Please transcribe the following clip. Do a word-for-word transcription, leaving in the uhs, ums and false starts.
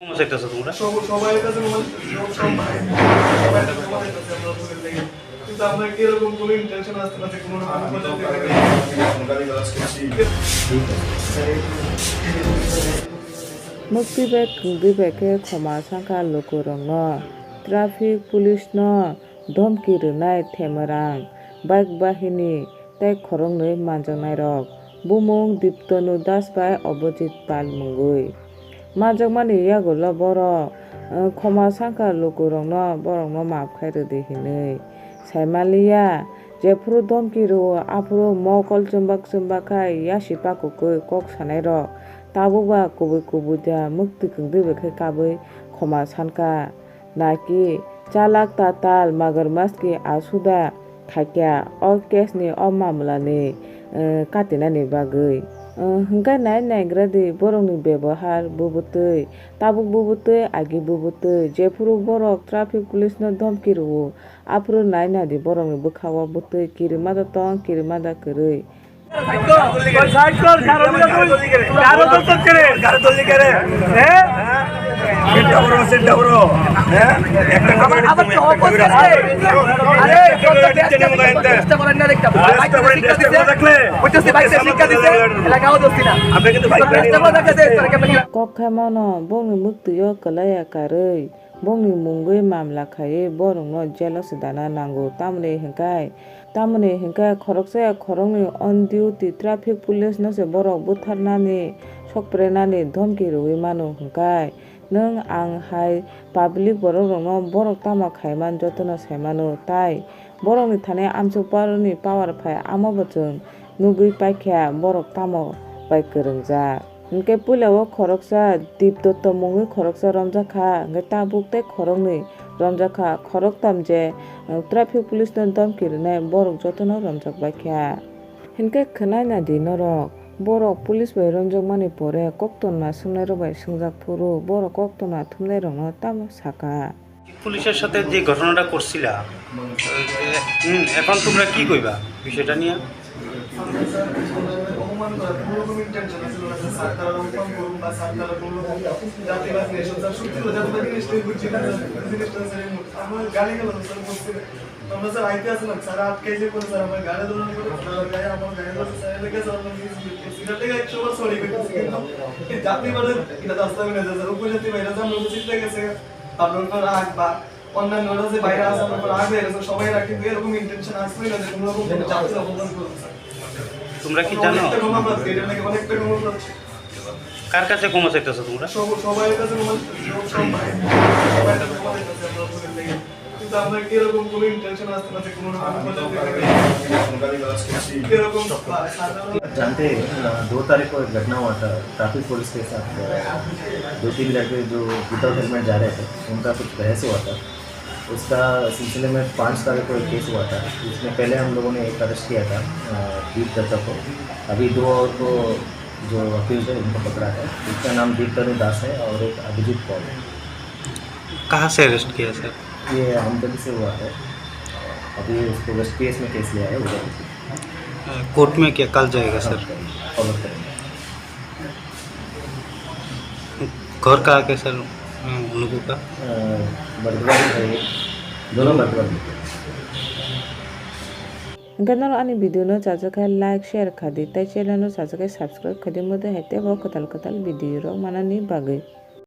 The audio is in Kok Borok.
ক্ষমা চাইতেছো তোমরা? সব-, সবাই কাছে ক্ষমা চাইতেছি, সব, সব ভাই, সবাই কাছে ক্ষমা চাইতেছি আমরা ভুলের লেগে। কিন্তু আমরা কি এরকম কোনো intention আসতে পারে, কোনো রকম কোনো জাতি থেকে? Mwktwi bai kwngtwi bai khe khoma sangkha lukurokno, traffic police no dhomki rwnai Themarang bike bahini tei khoroknwi manjaknairok, bumung Diptanu Das bai Abhijit Pal mungwi. Manjakmani yagulo borok, eh, khoma sangkha lukurokno borokno maap khai rwdi hinwi. Saimanliya, jephuru dhomki rwo, aphuru mokol chumbak chumbak khai yasi pakukwi kok sanairok tabukba kubui kubui da mwktwi kwngtwi bai khe kabui khoma sankha. Naki chalak tatal magarmaski asuda khaikya o case ni o mamla ni, eh, katinani bagwi. Eh, hwnkhe nai naigradi borokni bebohar bubutwi, tabuk bubutwi, agi bubutwi, jephuru borok traffic police no dhomki rwo, aphuru nai nadi borokni bwkha o bwtwi kirima da tong, kirima da kwrwi. Side কর, সাইড কর, কারো দিকে তুই, কারো তো চোখ ছেড়ে। কারো তো দিকে রে। হ্যাঁ? সেটটা বড়, সেটটা বড়। হ্যাঁ? একটা কথা আবার, আবার বলতে তো হবে, অপোজিট আছে। আরে, একটা করে চেষ্টা করেন না, একটা। আরে, বাইক একটা করে শিক্ষা দিছে। দেখলে। বুঝতেছি, বাইক শিক্ষা দিছে। এলাকাও দোষী না। আপনি কিন্তু বাইক চেষ্টা করে দেখেছে, তার কেমন কি? Kok khaimano bongni mwktwio kwlaiya karwi. Bongni mungwi mamla khaiwi borokno jailo swdana nango, tamoni hwnkhe, tamoni hwnkhe khoroksa ya khoroknwi on duty traffic police no se borok butharnani, sokprenani dhomki rwui mano hwnkhe, nwng ang hai public borok rokno borok tamo khaiman jotono saimano, tai borokni thani amsuk paroni power phai, amo bo chwng nugwi paikha borok tamo bai kwrwngjak. Hinkhe puila o khoroksa Dipdotto mungwi khoroksa romjak kha, hinkhe tabuk tei khoroknwi romjak kha, khoroktam je, uh, traffic police no domki rwnai borok jotono romjak bai kha. Hinkhe khwnai nadi norok, borok police bai romjakmani pore koktwma swngnairok bai swngjak phuru borok koktwma thumnairokno tamo sakha. পুলিশের সাথে যে ঘটনাটা করছিলা, হুম, এখন তোমরা কি কইবা বিষয়টা নিয়ে? অপমান করা, কোনো রকম ইন্টেনশন ছিল না যে স্যার তারা অপমান করুন বা স্যার তারা কোনো রকম জাতিবাদ নিয়ে এসব, স্যার সত্যি করে জাতিবাদ জিনিসটাই বুঝছি না, স্যার, জিনিসটা স্যার এই মুহূর্তে আমরা গালি গেল স্যার বলছি না। আমরা স্যার আইতে আসলাম, স্যার আটকে যে করে স্যার আমার গাড়ি ধরার পরে স্যার গায়ে আমার গায়ে ধরছে, স্যার এলাকা স্যার আমার নিজ সিগারেট থেকে একশো বার সরি করতেছি, কিন্তু এই জাতিবাদের এটা রাস্তা মিলে যায় স্যার, উপজাতি ভাইরা যে আমরা উচিত লেগেছে। আপনার উপর রাগ বা অন্যান্য যে বাইরে আছে, আপনার উপর রাগ হয়ে গেছে, সবাই রাগ, কিন্তু এরকম ইন্টেনশন আসলেই না যে কোনো রকম কোনো জাতির অপমান করবো, স্যার। তোমরা কি জানো? অনেকটা ক্ষমা প্রার্থী, এটা নাকি অনেকটা ক্ষমা প্রার্থী। কার কাছে ক্ষমা চাইতেছো তোমরা? সব-, সবাই কাছে ক্ষমা চাইতেছি, সব, সব ভাই, সবাই কাছে ক্ষমা চাইতেছি, আপনার উপর লেগে। কিন্তু আপনার কি এরকম কোনো ইন্টেনশন আসতে পারে, কোনো রকম কোনো জাতি থেকে? এরকম, আহ, সাধারণ आप जानते हैं, अ, दो तारीख को एक घटना हुआ था ट्रैफिक पुलिस के साथ। अ, दो तीन लड़के जो विदाउट हेलमेट जा रहे थे, उनका कुछ बहस हुआ था। उसका सिलसिले में पाँच तारीख को एक केस हुआ था, जिसमें पहले हम लोगों ने एक अरेस्ट किया था, अ, दीप दत्ता को। अभी दो और को जो अक्यूज्ड है, उनको पकड़ा है। एक का नाम दीप तनु दास है और एक अभिजीत पॉल है। कहाँ से अरेस्ट किया सर? ये आमदनी से हुआ है। अभी उसको वेस्ट पीएस में केस लिया है उधर। कोर्ट में क्या कल जाएगा सर? फॉलो करेंगे। घर कहाँ के सर, उन लोगों का? अ, बरगवाड़ी है, दोनों बरगवाड़ी। Hingke norok ani video no chajak khe like, share khadi, tei channel no chajak khe subscribe khadi, mode hai tebo kwtal kwtal video rok manani bagwi.